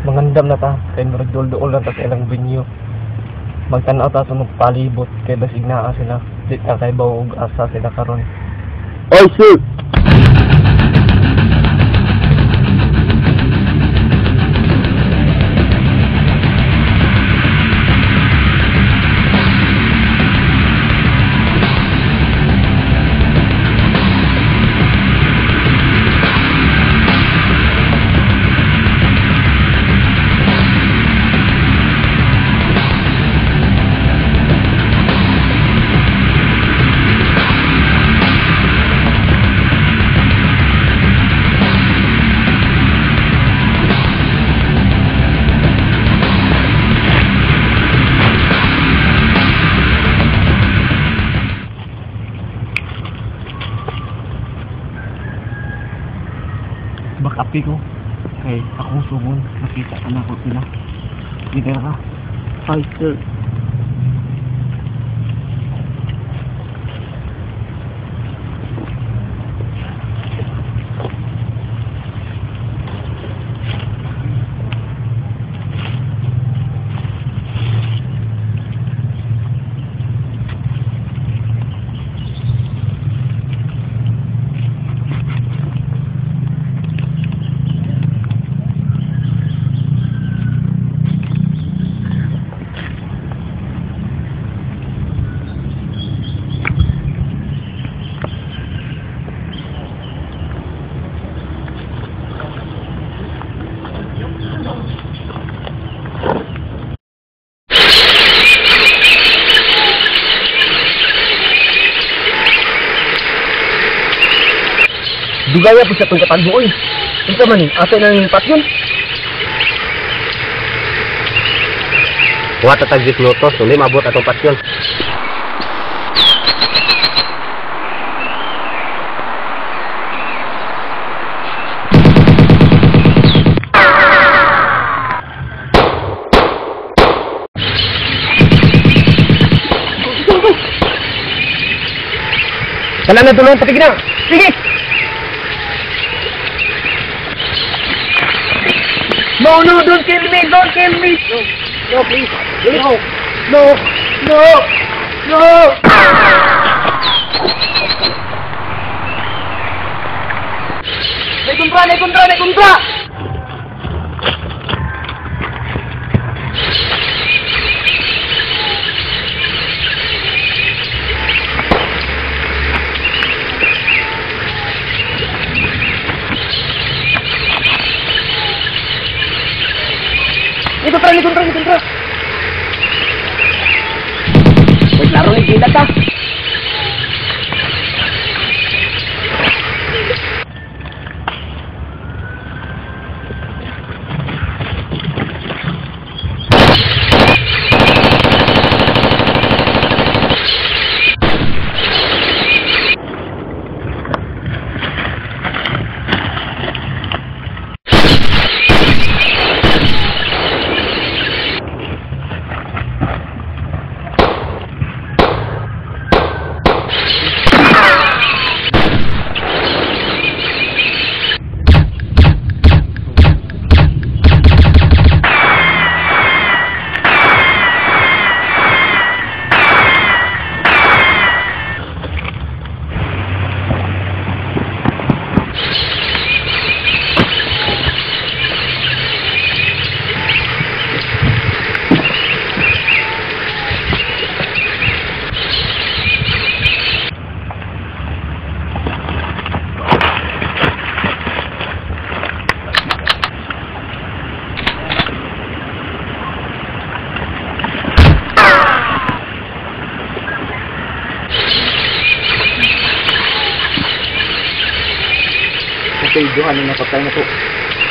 Mangandam na ta kay murag duol-duol lang ta sa ilang venue. Magtan-aw ta sa magpalibot kay basig naa sila. Di ta kay bawo og asa sila karon. Oy, sir. Bakapi ko kay akong sugon nakita na ko sila. Dito na ka. Hi, sir. Dugaya po siya itong katagbo, oy. Unsa man ni? Ate na yung patyon. Wa ta tag 10 minutos, uli maabot atong patyon. Kala na tulong patigna. Sige. No, no, don't kill me! Don't kill me! No, no, please. No, no, no, no! May kontra, may kontra, may kontra! May kontra, may kontra, may kontra! May klaro ni Gila ta! Okay, Johan, na napatay na ko.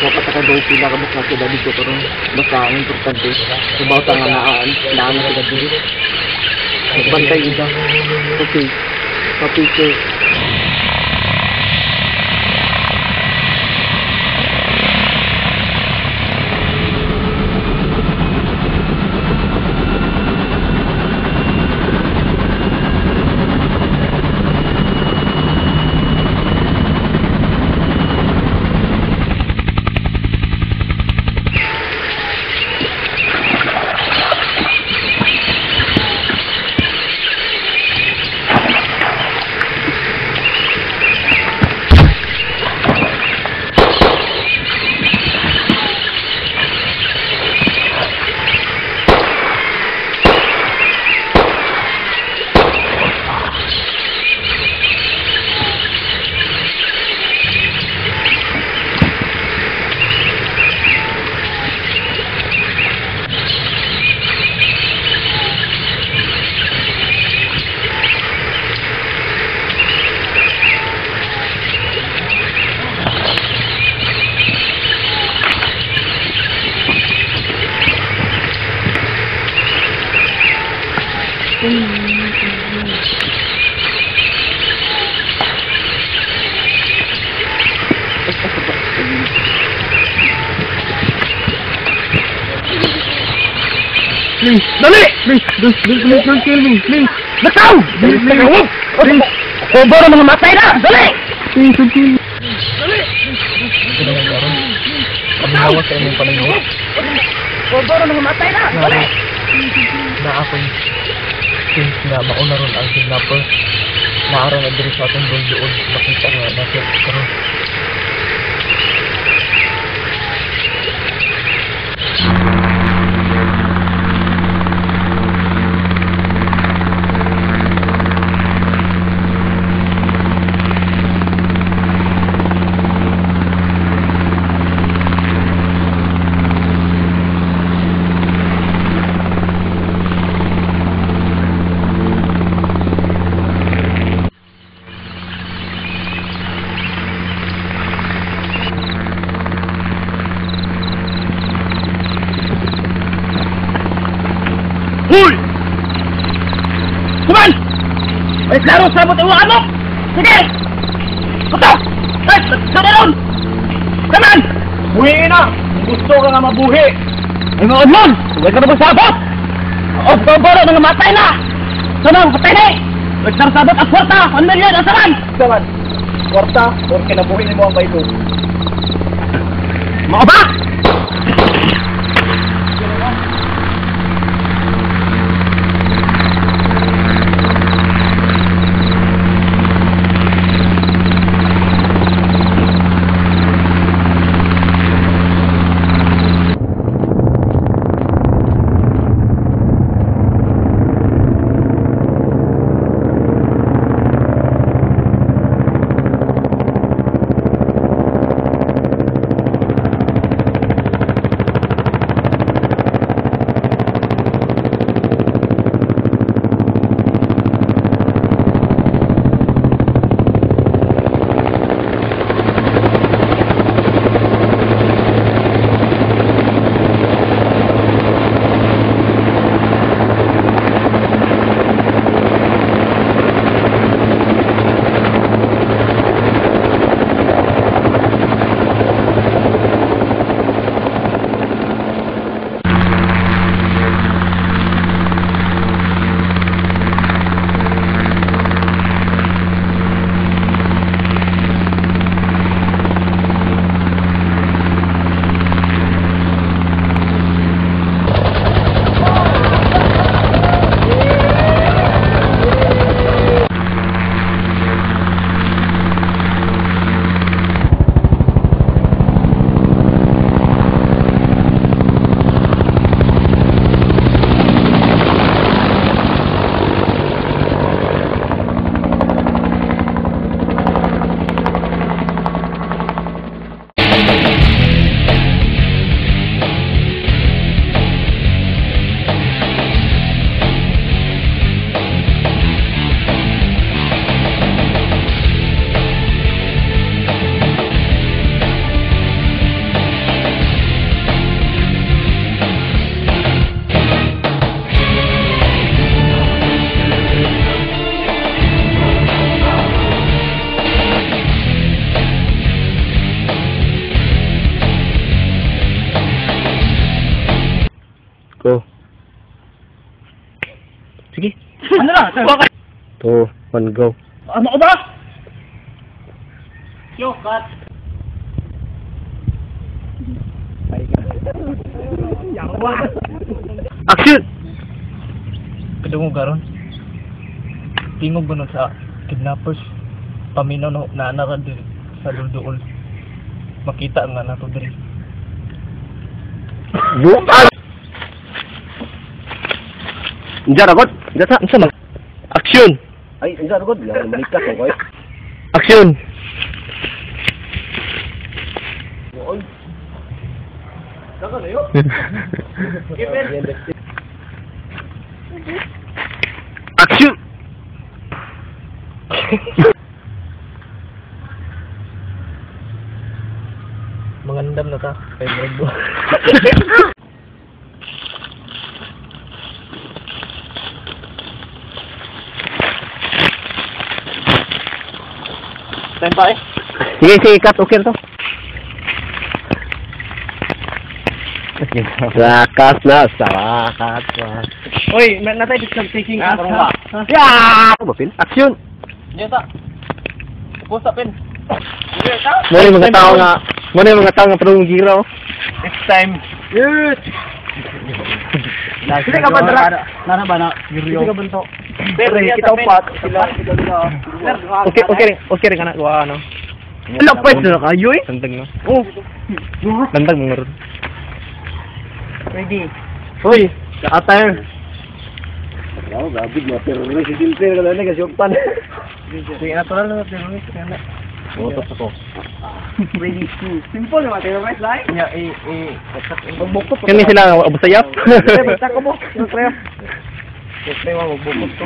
Dapat ka daw pila ka bukla sila dito karon. Basta ang importante, sabaw ta nga naan, naan na sila dito. Magbantay ida. Okay. Okay, sir. Please, dali! Please, please, please, please, don't kill me, please. Nakaw! Please, please, please. Oboro mga matay na! Dali! Please, don't kill me. Dali! Paminawa sa imong panahon. Oboro mga matay na! Dali! Na ako'y since na mauna ron ang kidnapper. Naara na diri sa atong doon makita nga nasa karon. Huy! Kuman! Ay, klaro, sabot ang mo! Sige! Kuto! Ay, sa Kaman! Buhiin na! Gusto ka nga mabuhi! Ay, mga nun! Huwag ka na magsabot! O, baro, mga matay na! Sunong, patay na eh! Huwag ka sabot ang kwarta! 1 million, ang saman! Saman! Kwarta, or kinabuhi mo ang baylo. Mga ba? 2, 1, go. Ano ko ba? Yo, cut. Action! Kadungog karon. Tingog ba nun sa kidnappers? Paminaw no, naanara diri sa dulduol. Makita nga nato diri. Bukan! Unsa ra god? Unsa sa? Unsa man? Action! Ay, unsa ra god? Balikas ko. Action! Action! Mangandam na ta. Kay murag buwa. Time pa eh. Sige, sige, cut. Okay na to. Lakas na, sa wakas na. Oy, natay picture taking ka karon ba? Yeah! Ano ba, Pin? Action! Diyan ta. Upo sa pin. Muna yung mga tao nga, muna yung mga tao nga parang gira, oh. Next time. Yes! Sige ka ba dara? Nana ba na? Hindi ka bunto. Pero kita upat sila. Okay, okay rin, okay rin ka na, gawa, ano. Ala, pwes na kayo, eh. Tantag na. Oh. Tantag mo ron. Ready. Uy, attire. Oh, grabe mga terrorist si Silver ka lang kasi pan. Sige, natural na terrorist ka na. Motos ako. Ready. Simple naman terrorist lai. Nya eh eh magbukot. Kani sila, Abu Sayyaf. Basta ko mo. Siyempre. Siyempre mo magbukot ko.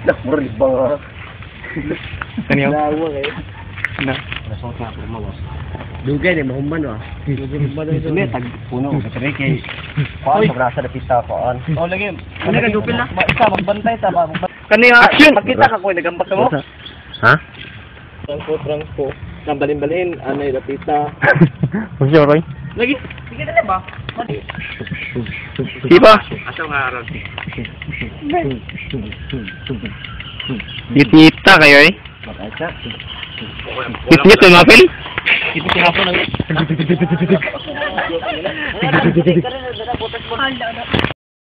Dah, mura libang ah. Kani oh. Lawa kayo. Na. Nasot na ako mo. Dugay ni mahuman wa. Hindi tag puno ka tre kay kuan sobrang sa dapita koan. Oh lagi. Ano ka dupil na? Isa magbantay ta ba. Kani action. Makita ka ko nagambak ka mo. Ha? Trangko trangko. Nang balin-balin anay dapita. Unsa Roy? Lagi. Sige na ba? Di ba? Aso nga ron. Ngit-ngita kayo eh. Makaisa. Ngit-ngit yung mapil? Ito tinapon ang